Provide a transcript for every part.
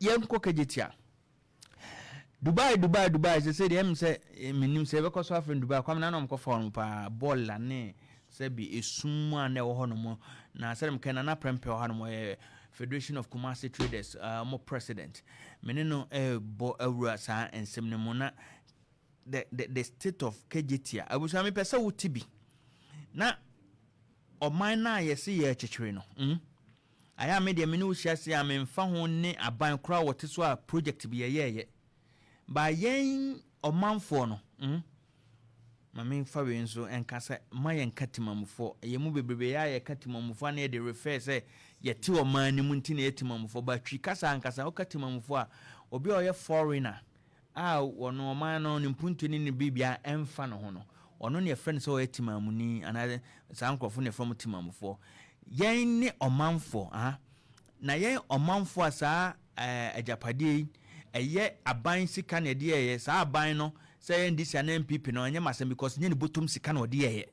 Yɛnkɔ Kejetia. Dubai, Dubai, Dubai, sɛ sɛ deɛ ɛm sɛ menim sɛ yɛbɛkɔ so afrɛ no Dubai. Kwame na ɔmkɔfa hɔ nom paa, bɔɔla ne sɛbi esum mu a na ɛwɔ hɔ nom. Na sɛdeɛ meka, Nana Prɛmpɛ wɔ ha nom, ɔyɛ Federation of Kumasi Traders ɔmo president. Mene no ɛrebɔ awura saa nsɛm no mu na the state of Kejetia. Abusua, mepɛ sɛ wote bi na ɔman no a yɛse yɛ kyekyere no. Ayɛ a me deɛ, me ne wo hyia se a, memfa ho ne aban koraa wɔte so a, project bi yɛyɛɛyɛ ba yɛn ɔmanfoɔ no. Ma memfa wei nso ɛnka sɛ ma yɛnka timamufoɔ. Ɛyɛ mu bebrebe yɛ a yɛka timamufoɔ a, na yɛde refer sɛ yɛte ɔman no mu nti na yɛ timamufoɔ. Ba Twi kasa ankasa, woka timamufoɔ a, obi a ɔyɛ foreigner a ɔno ɔman no ne mpuntu ne ne biribia ɛmfa ne ho no, ɔno ne yɛfrɛ no sɛ ɔyɛ timamuni, anaa saa nkurɔfoɔ ne yɛfrɛ mo timamufoɔ. Yɛn ne ɔmanfoɔ aha na yɛn ɔmanfoɔ a saa agyapadeɛ yi ɛyɛ aban sika na yɛde yɛyɛ saa aban no, sɛ yɛ NDC ana NPP no, ɛnyɛ masɛm because nyɛ ne bɔtɔm sika na ɔde yɛyɛ.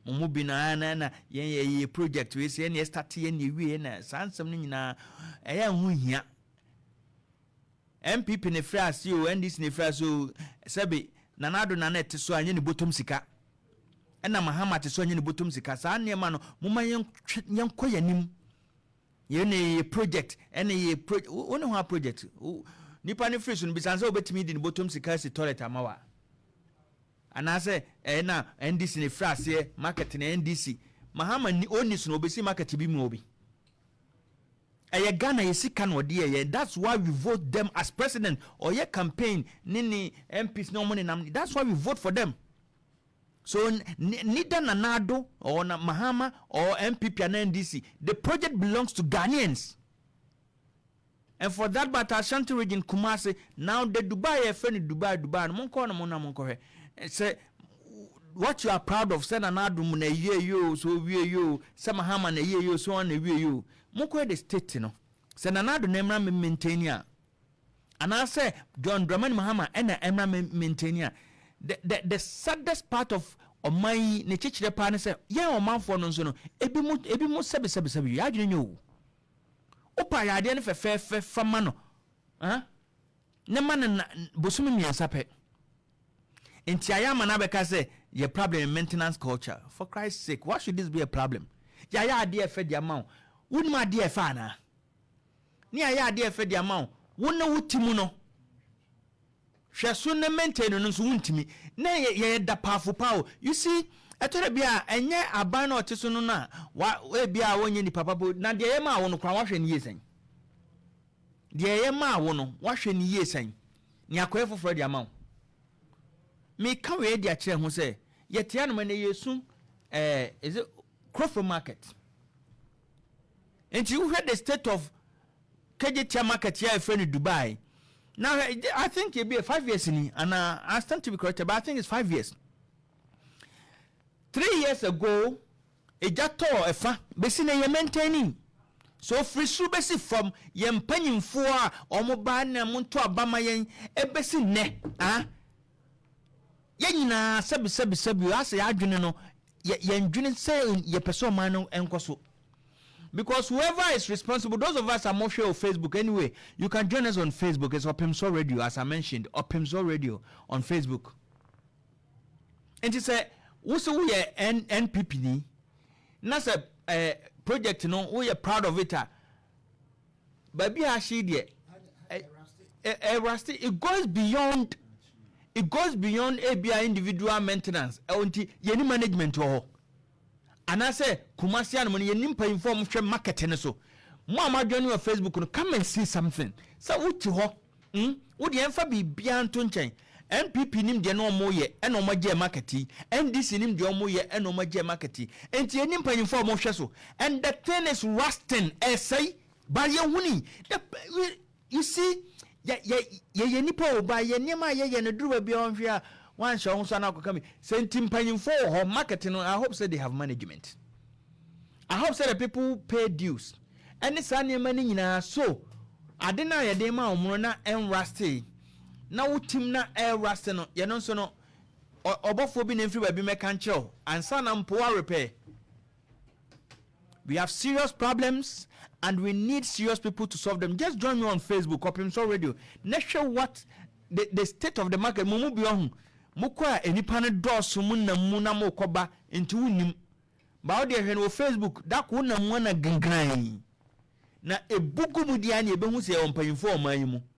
Mo mu bi na na yɛn yɛ yɛ project wei sɛ yɛn yɛ start, yɛn yɛ wie, na saa nsɛm no nyinaa ɛyɛ ho hia. NPP ne fira ase o, NDC ne fira ase o, sɛbi Nana Addo na ɛte so a, nyɛ ne bɔtɔm sika, ɛna Mahama te so a, nyɛ ne bɔtɔm sika. Saa nneɛma no, moma yɛnkɔ yɛn anim. Yɛn na yɛ project, ɛna yɛ project wo ne ho a project nipa ne firi so no, bisan sɛ wobɛtumi di ne bɔtɔm sika si toilet ama wa, anaasɛ ɛyɛ na NDC ne firi aseɛ market na NDC Mahama ni ɔni so na obɛsi market bi mu obi. Ɛyɛ Ghana yɛ sika na ɔde yɛyɛ. That's why we vote them as president. Ɔyɛ campaign ne MPs ne ɔmo nenam. That's why we vote for them. So neither Nana Addo or na Mahama or NPP and NDC, the project belongs to Ghanaians. And for that matter, Ashanti Region, Kumasi, now the Dubai, yɛfrɛ no Dubai, Dubai no, monkɔ no mo na monkɔhwɛ sɛ what you are proud of, sɛ Nana Addo mu na yie yo, so wie yo, sɛ Mahama na yie yo, so ɔn na wie yo. Monkɔhwɛ the state no sɛ Nana Addo na mmra maintain a, anaasɛ John Dramani Mahama ɛna mmra maintain a. The saddest part of ɔman yi ne kyekyerɛ paa ne sɛ yɛn ɔmanfoɔ no nso no, ebi mu sɛbi sɛbi sɛbi, yɛ adwene nyɛ o. Wopa yɛ adeɛ no fɛfɛɛfɛ fama no, ah? Ne ma no na bosome 3 pɛ nti ayɛ ama no abɛka sɛ yɛ problem, maintenance culture. For Christ's sake, why should this be a problem? Yɛayɛ adeɛ ɛfɛ de ama wo, wonim adeɛ ɛfɛ anaa? Ne yɛayɛ adeɛ ɛfɛ de ama wo, wo ne wo ti mu no, hwɛ so ne maintain no nso wontumi na yɛyɛ da paafo paa o. You see, ɛtɔ da bi a, ɛnyɛ aban na ɔte so no a wa ebi a wɔnyɛ nipa papa, na deɛ ɛyɛ maa wo no koraa, wahwɛ ne yie sɛn? Deɛ ɛyɛ maa wo no, wahwɛ ne yie sɛn? Ne akɔyɛ foforɔ de ama wo. Meka wei de akyerɛ ho sɛ yɛte anom na yɛsu is it Krofrom Market? Nti wohwɛ the state of Kejetia Market yɛ a yɛfrɛ no Dubai now, I think it be 5 years ni, and I stand to be corrected, but I think it's 5 years. 3 years ago, egya tɔɔ ɛfa besi na yɛ maintaining so, firi soro bɛsi fam. Yɛn mpanyinfoɔ a wɔn ba na mo nto aba ma yɛn ebesi nnɛ, ah, yɛn nyinaa sɛbi sɛbi sɛbi, asɛ yɛn adwene no, yɛ yɛn dwene sɛ yɛpɛ sɛ ɔman no nkɔ so, because whoever is responsible, those of us are more sure of Facebook. Anyway, you can join us on Facebook. It's Opemso Radio, as I mentioned, Opemso Radio on Facebook. Nti sɛ wosi woyɛ NPP ni na sɛ project no woyɛ proud of it a, baabi a ahye deɛ ɛ rust, it goes beyond ebia individual maintenance. Ɛwɔ nti yɛni management wɔ hɔ, anaasɛ Kumasi anum no yɛni mpanyinfoɔ a wɔhwɛ market no so. Mo a mo adwene wɔ Facebook no, come and see something sɛ wote hɔ, Wo deɛ, mfa biribiara nto nkyɛn. NPP nim deɛ na wɔn yɛ ɛna wɔn agye market yi, NDC nim deɛ wɔn yɛ ɛna wɔn agye market yi. Nti yɛni mpanyinfoɔ a wɔhwɛ so, and the thing is rusting, ɛsɛe ba yɛn hu ni. You see, yɛ yɛ yɛyɛ nipa o, ba yɛ nneɛma a yɛyɛ no duru baabi a wɔnhwɛ a wanhyɛ wɔn so ana akɔka mi sɛ. Nti mpanyinfoɔ wɔ hɔ, market no, I hope say they have management. I hope say the people pay dues ɛne saa nneɛma no nyinaa so. Ade no a yɛde ma wɔn no na ɛnrust na wotim na ɛrust no, yɛno nso no, ɔbɔfoɔ bi na mfiri baabi mɛka nkyerɛw ansa na mpo wa repair. We have serious problems and we need serious people to solve them. Just join me on Facebook, Ɔpemsoɔ Radio, na hwɛ what the state of the market. Mo mu bi ɔho mokɔ a, nipa no dɔɔso, mu nam mu na mokɔba, nti wonnim ba. Wo deɛ, hwɛ no wɔ Facebook dako, wonam mu ana gengran na ebugu mu deɛ, ne yɛbɛhu sɛ yɛwɔ mpanyimfoɔ ɔman yi mu.